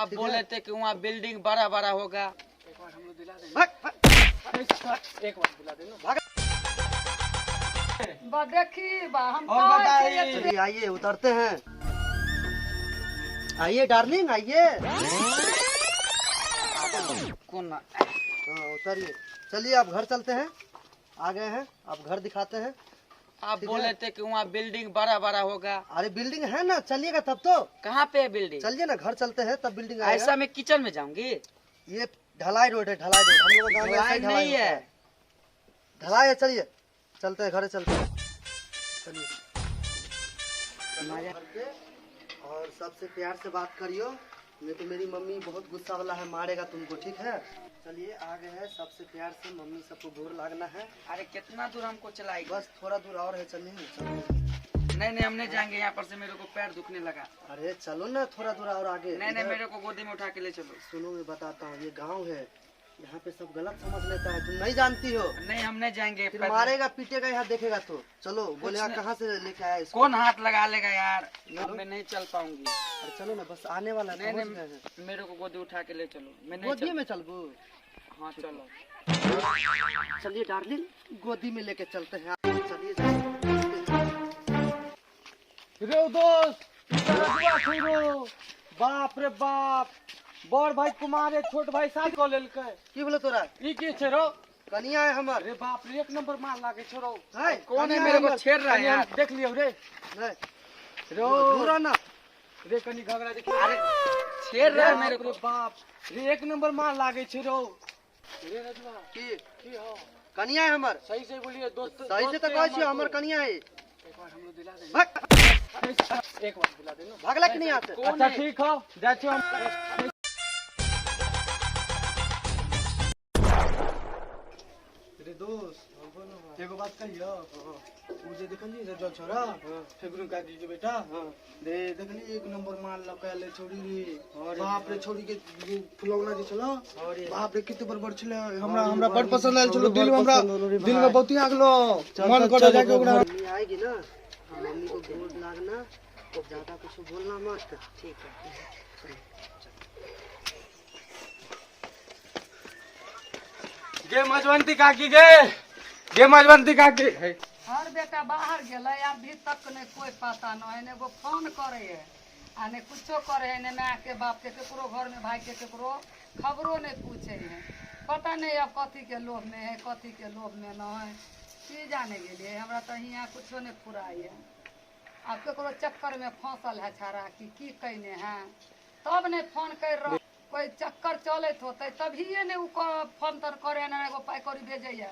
आप ठीक बोले है। थे कि वहाँ बिल्डिंग बड़ा बड़ा होगा। एक बार हमरो दिला दे। भाग, भाग। एक बार दिला दे ना। भाग। बा देखी बा हम और कहै बताई। छियै जे चलिए आइए, उतरते हैं। आइए डार्लिंग, आइए। कौन? हाँ उतरिए, चलिए आप घर चलते हैं। आ गए हैं, आप घर दिखाते हैं। आप ठीक बोले है। थे कि वहाँ बिल्डिंग बड़ा बड़ा होगा। अरे बिल्डिंग है ना, चलिएगा तब तो। कहाँ पे है बिल्डिंग? चलिए ना, घर चलते हैं तब बिल्डिंग आएगा। ऐसा मैं किचन में जाऊंगी। ये ढलाई रोड है, ढलाई रोड, हम लोग का गाँव में ऐसा ही ढलाई ढलाई नहीं होता है। है। ढलाई है, चलिए चलते हैं, घर चलते हैं, चलिए घर पे। और सबसे प्यार से बात करियो, नहीं तो मेरी मम्मी बहुत गुस्सा वाला है, मारेगा तुमको, ठीक है? चलिए आ गए हैं, सबसे प्यार से मम्मी सबको गोर लागना है। अरे कितना दूर हमको चलाएगी? बस थोड़ा दूर और है, चलिए ना, चलते हैं। नहीं नहीं, हम नहीं जाएंगे यहाँ पर से, मेरे को पैर दुखने लगा। अरे चलो ना थोड़ा दूर और आगे। नहीं नहीं, इधर- मेरे को गोदी में उठा के ले चलो। सुनो मैं बताता हूँ, ये गांव है, यहाँ पे सब गलत समझ लेता है, तुम नहीं जानती हो। नहीं हम नहीं जाएंगे, फिर पैदल। मारेगा पीटेगा यहाँ देखेगा तो। चलो बोलेगा नहीं। कहाँ से लेके आया इसको। कौन हाथ लगा लेगा यार, नहीं। मैं नहीं चल पाऊंगी। अरे चलो ना, बस आने वाला है, नहीं पहुंच गए हैं। नहीं, मेरे को गोदी उठा के ले चलो, मैं नहीं गोदी चल में चलबू? हाँ चलो। चलिए डार्लिंग, गोदी में लेके चलते हैं। चलिए चलिए। रे दोस्त, ई त रजुआ छै रो। बाप रे बाप, बड़ भाई कुमार है, छोट भाई शादी कऽ लेलकै। की बोलो तोरा? ई के छै रो? कनिया है हमर। अरे बाप रे, एक नंबर माल लागे छै रो। है, कौन है कनिया मेरे को हमर। छेड़ रहा है कनी हम यार। देख लियौ रे। नहीं, रो दूर रह ना। रे कनी घगरा देखी। अरे छेड़ रहा है मेरे बाप को। रे बाप रे, एक नंबर माल लागे छै रो। रे रजुआ की की हो? कनिया है हमर। सही से बोलिए दोस्त। सही से तो कहै छियौ, हमर कनिया है। एक बार हमरो दिला दे। भाग, एक बार दिला दे ना। भागला कि नहीं यहाँ से? कौन अच्छा है? ठीक हो, जाइ छी हम। रे दोस्त, एगो बात कहियो, उ जे देखली रजुआ छोरा, फेगरू काकी के बेटा रे, देखली एक नंबर माल लकाले छोड़ी रे। बाप रे, छोड़ी के फुलौना जे छलो, बाप रे किते बड़ बड़ छले। हमरा हमरा बड़ पसंद आयल छलो, दिल में हमरा दिल में बहुत ही आगलो, मन करे जाके ओकरा। मम्मी आएगी ना, मम्मी को गोर लागना, ज्यादा कुछ बोलना मत। ठीक है। गे मजवंती काकी गे, गे मजवंती काकी। हे, हर बेटा बाहर गेलै, अभी तक नहि कोइ पता नहि है, ने एगो फोन करे है आ ने कुछो करे है, ने माय के बाप के केकरो घर में भाई के केकरो खबरो नहीं पूछे है। पता नहीं अब कथी के लोभ में है, कथी के लोभ में नहीं है, की जाने गेलियै। हमरा तऽ हियाँ कुछो नहि फुराइ है। आब केकरो चक्कर में फंसल है छाड़ा कि की कयने है, तब नहि फोन करि रहल। कोइ चक्कर चलैत होतै तभिए ने उ फोन तोन करे, ने एगो पाइ कौड़ी भेजैया।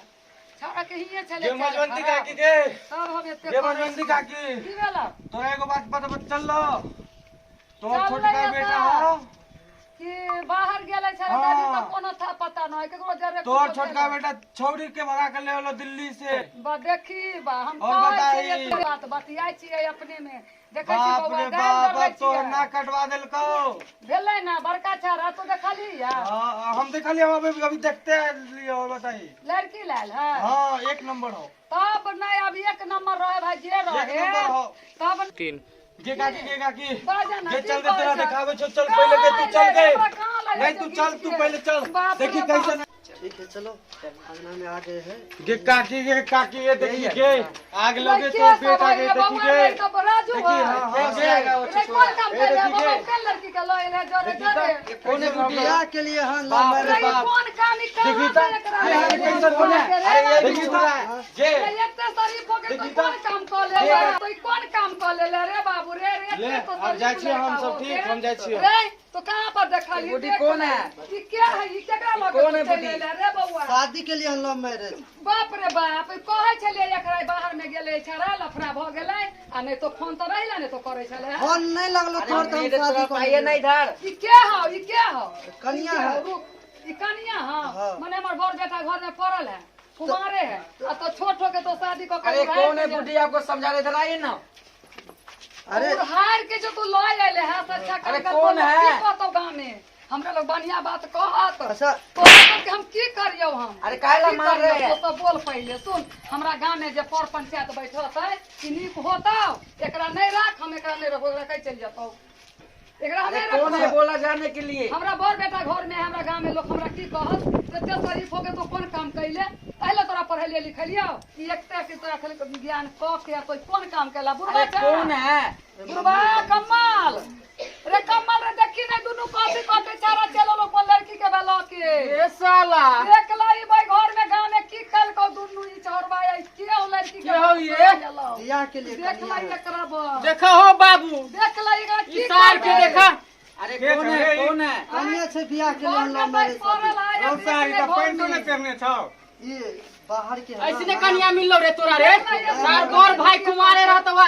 छाड़ा के हिये छलै गे मजवंती काकी गे, तब हम एते गे करै मजवंती छी। काकी, की भेलौ? तोरा एगो बात पता चललो? तोर चललै छोटका बेटा तऽ। हो कि बाहर गेलै छलै हाँ। अभी तक कोनो था पता नहीं, केकरो जरे तोर कुछो छोटका भेलै। बेटा छौड़ी के भगा के ले एलो दिल्ली से। बा देखी बा हम और कहै बताई। छियै एते बात बतियाइ छियै अपने में, देखै छी बाप बौआ रे गारि बाप, गरबै अब तोर छियै। नाक कटवा देलको। भेलै ना बड़का छाड़ा तू देखली या? हाँ, हम देखलिए, हम अभी अभी देखते लियो। और बताई। लड़की लायल है? हाँ एक नंबर हो। तब नहीं अब एक नंबर रहे भाई जे एक रहे नंबर हो। तब गे काकी, गे काकी, बाजा ना, गे की चल दे, तोरा कहै छौ? देखावे छौ, चल कहाँ पहले के तू चल अयलै गए। रे, कहाँ लगे नहीं छौ तू चल, तू घीच के? पहले चल, बाप देखी रे बाप। कैसे। ठीक है चलो, अंगना में आ गए हैं। गे काकी, गे काकी, ये देखी गे आग लगे लड़के तो सब बेटा है गे रे देखी बौआ, गे नहीं तो राजू देखी है। हाँ हाँ गे रे कोन काम ए, कर देखी बौआ, गे। के लड़की के लऽ एलै जोरे जोरे। कौन है बुढ़िया? बियाह के लिए हाँ लव बाप मैरिज। रे रे बाप। कोन काम ई कहाँ देखी से त, एकरा अरे लऽ एलै? कैसन होने? रे अरे ये राजू। देखी त, गे रे एते शरीफ हो के देखी तू त। कोन काम कऽ लेले? तू कोन काम कऽ लेले रे बाबू रे? रे ले, एते तो अब जाइ शरीफ छियै हम लड़का सब, हो ठीक, के। हम जाइ छियै। रे तो कहाँ पर देखली? बुढ़ी देख कौन है? ई के है? ई केकरा लऽ के कौन है तू चलि बुढ़ी? एले रे बौआ? शादी के लिए लव मैरिज। बाप रे बाप, ई कहै छलियै एकरा बाहर में गेलै छड़ा लफड़ा भऽ गेलै, आ नहि तो फोन तऽ रहिला नहि तो करै छलै। फोन नहीं लगलो अरे तोर तो हम मेरे शादी तरफ कर आइए ना लेलियै। इधर। ई के हौ? ई के हौ? कनिया ई के है। हौ? रुक, ई कनिया हौ? हाँ। मने हमर बड़ बेटा घर में पड़ल है, कुमारे है, आ तो छोट हो के तो शादी कऽ के अरे उड़ारि कौन है के जे- बुढ़ी, आपको समझा रहे, इधर आइए ना। अरे उड़ारि के जो तू लऽ एले है से अच्छा अरे कर कौन कर है? की कहतौ गाँव में? हमरा लोग बढ़िया बात कहत। अच्छा तोरा सबके हम की करियौ हम? अरे काहे ला की मार रहे करियौ? हैं? तो सब बोल पहिले सुन, हमरा गाँव में जे पर पंचायत बैठत है कि नीक होतौ? एकरा नहीं राख, हम एकरा नहीं रखो, एकरा कहि चलि जेतौ। एकरा हम अरे नहीं कौन है रखबो। बोला जाने के लिए? हमरा बड़ बेटा घर में है, हमरा गांव में लोग हमरा की कहत? एते शरीफ हो के तो कोन काम कैले? पहले तोरा पढ़ेलिए लिखेलियो ई एकटा के तोरा खाली ज्ञान क के कोई कोन काम कैला? बुढ़वा अरे कौन है? बुढ़वा कमाल रे, कमाल रे, देखी नहीं दुनू कथी कथी चारा चलो लो कोन लड़की के बेला के। ए साला देख लाई भाई घर में गांव में की कल को दुनू ई चोरबा आई के हो लड़की के के हो ये? बियाह के लिए देख कनिया लाई है। एकरा ब देखा हो बाबू, देख लाई एकरा ई की सार के करबै? देखा। अरे कौन है, कौन है? कनिया छै बियाह के लिए घर लव में मैरिज पड़ल है, और सारी देख तो ले पैंटो घर ने में। पहनने छौ। ये बाहर के है ऐसने ना। कन्या मिललो रे तोरा रे, सार तोर भाई कुमारे रहत बा,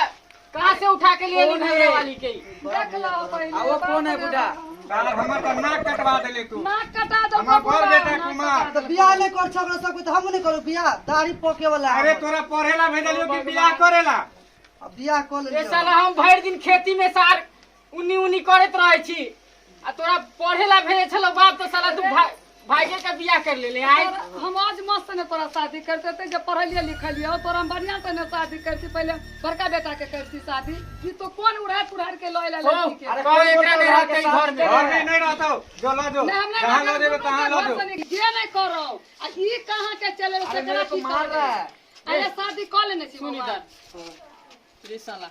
कहाँ से उठा के लिए कौन है? घरे वाली के? देख लो पहले। आ वो कौन है बुढ़ा? साला हमर तो नाक कटवा देले तू। नाक कटा दो हमर बड़ बेटा नाक कुमार। कटा तो बियाह नहीं कर छौ सबके तो हम नहीं करू बियाह, दाढ़ी पोके वाला है। अरे तोरा पढ़ेला भेजलियो कि बियाह करेला? अब बियाह कर ए लेलियो। साला हम भरि दिन खेती में सार उन्नी उन्नी करैत रहै छी आ तोरा पढ़ेला भेजे छलो बाप, तो साला तू भाइये के बियाह कर लेले आइ। हम आज मस्त ने तोरा शादी करते थे जब पढ़लिए लिखलिए, तोरा हम बढ़िया से ने शादी करती, पहले बड़का बेटा के करती शादी। ई तो कौन उड़ा पुराड़ के लय लड़की के? अरे कौन एकरा नहीं रहते घर में? घर में नहीं रहतो, जो ला जो नहीं, हम नहीं जहाँ ला रहते, देबे तहाँ ला घर जो। से नहीं, जे नहीं करो आ ई कहाँ के चले अरे से मेरे को की मार करबै? रहा है। अरे शादी कर लेने छी सुन बौआ। इधर रे साला,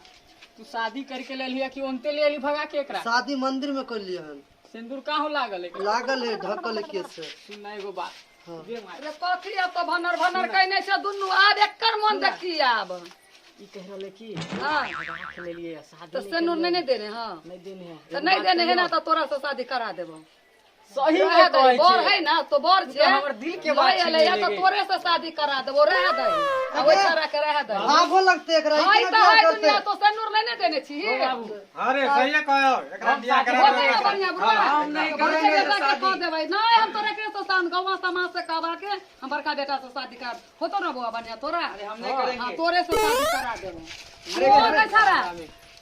तू शादी करके ले लिया कि ओनते ले ली भगा के एकरा? शादी मंदिर में कर लियो हन। सिंदूर कहाँ लागल एकरा? लागल है ढकल है केस से। सुन ना एगो बात। हाँ। दे मार। अरे कथी अब तो भनर भनर कहने छै दुनू, आब एकर मन देखी आब। ई कह रहले कि हाँ भगा के ले लिए शादी तो सिंदूर नहीं देने? हाँ नहीं देने है। तो नहीं देने है ना तो तोरा से शादी करा देबो। सही रह में दे, कहै बर छै है ना तो बर छै, हमर दिल के बात लय एलै छीन तो लेले। तोरे से शादी करा देबो, रह दे आ ओइ तरह के रह दे। भाभो लगते एकरा, है इतना तो बियाह है करते। दुनिया तो सिंदूर नहीं ने देने छी। अरे सही कहो, एकरा बियाह करा हो देबे। जाएगा बढ़िया बुढ़वा। हम नहीं बड़के करेंगे बेटा के शादी। कह देबै नहीं, हम तोरे के तो शान गौवा समाज से कहबा के हम बड़का बेटा से शादी कर होतो ना बौआ बढ़िया तोरा। अरे हम नहीं करेंगे। हाँ तोरे से शादी करा देबो। ओ नहीं छाड़ा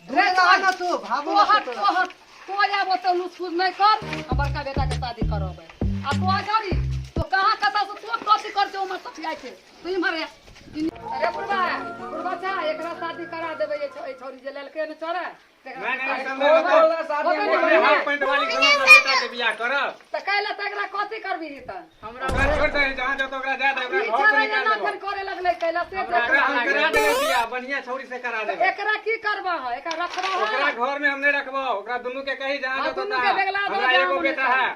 दूरे रह ना तू, भाभो तो हट लगते तो तोरा। हट तो आबो तो लुचकुच नहीं कर, हम बड़का बेटा के शादी करबै। आ तो घड़ी तो कहाँ कथा से तू कथी कर छौ उमर सफिया के तू इम्हर आ। अरे बुढ़वा बुढ़वा चा एकरा शादी करा देबै, ये छौरी जे लेलकै ने चोरा। नहीं नहीं कौन नहीं बोला शादी होतै हम ने करेंगे? हाफ पैंट वाली कोनो बेटा के बियाह करब। तऽ कैला तऽ एकरा कथी करबी त? हमरा ओकरा छोड़ दे, जहाँ जतो ओकरा जा दे, ई ओकरा घर से छौरा निकाल एना देबो। फेर करे लगलै कैला से ओकरा हम करा देबै बियाह, बढ़िया छौरी से करा देबै। एकरा की करबह है? एकरा रखबह ओकरा है? घर में हम नहीं रखबो, ओकरा दुनू के कही जहाँ हाँ, जतो दुनू के तहाँ। भगला दो, हमरा जहाँ एगो मन बेटा करे। है।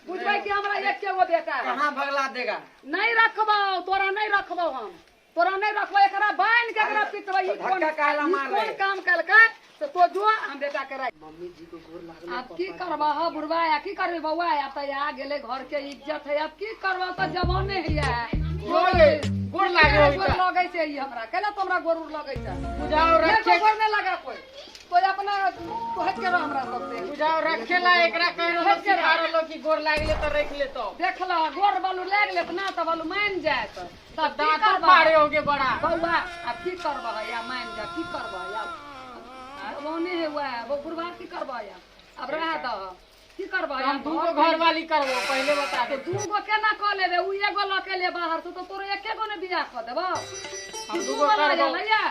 बुझबै कि हमरा एक के गो बेटा है। कहाँ भगला देगा? नहीं रखबौ तोरा, नहीं रखबौ हम तोरा, नहीं रखबौ। एकरा बान्हि के एकरा पिटबै। ई कोन धक्का काहे ला ई मार कोन रहे? काम केलकै से तो जो हम बेटा के राख। मम्मी जी को गोर लागल। आब की करबह ह बुढ़वा, आ की करबी बौआ? आब तऽ आ गेलै घर के इज्जत है, आब की करबह? तऽ जवाने है। गोर लागल गोर लगै छै ई हमरा, कैला तो हमरा गोर उर लगै छै? बुझाओ मेरे रखे को गोर नहीं लगा कोई, कोई अपना तो हट के रह हमरा सबसे। बुझाओ रखेला एकरा कह रहलो सिखा रहलो कि गोर लागले तो रख लेतो। देख ल गोर बालू लागि लेत ना तऽ बालू मानि जायत तब की दांत करबह फाड़े होगे बड़ा। बौआ? आब की करबह या मानि जा, की करबह या जवाने है वएह वो बुढ़वा, की करबह या अब रह दह, की करबह या? हम दू गो घर वाली करबो, पहले बता दे। तो दू गो केना कऽ लेबै? उ एगो लऽ के ले बाहर से तो तोरो एके गो ने बियाह कऽ देबौ। हम दू दू गो गो लऽ करबो। गेलै या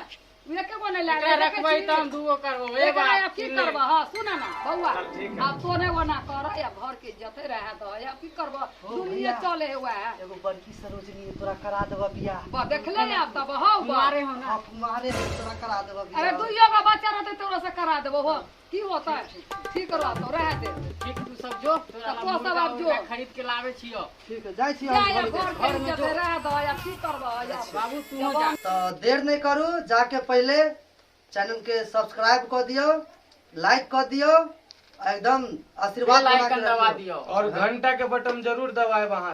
उ एके गो नहि लए एकरा गेलै, रखबै देखै तऽ हम छी। दू गो करबो। ए एकरा बात आब की सुन ले। करबह? हँ सुन ना बौआ, ठीक है। आब तो नहि ओना कर या घर के इज्जत रह दह, आब की करबह? हो दुनिये भैया। चले है वएह। एगो बड़की सरोजनी है, तोरा करा देबा बियाह। बा देखले ने आब तब हौ बा। कुमारे हो ना। हाँ कुमारे है, तोरा करा देबा अरे बियाह। दुइयो गो बच्चा रहतै तोरा से करा देबो हो, की होतै? ठीक रहतौ, रह दे। ठीक तू सब जो तोरा तो सब मुर्गा आब जो। उर्गा खरीद के लावे छियो। ठीक है, जाइ छी जा हम या घर। घर के इज्जत रह दह, आब की करबह या? बाबू तू जा। तो देर नहीं करू, जाके पहले चैनल के सब्सक्राइब कर दियो, लाइक कर दियो, एकदम आशीर्वाद बेल बना के आइकन दबा रखियो। दियो। और घंटा के बटन जरूर दबाए वहाँ।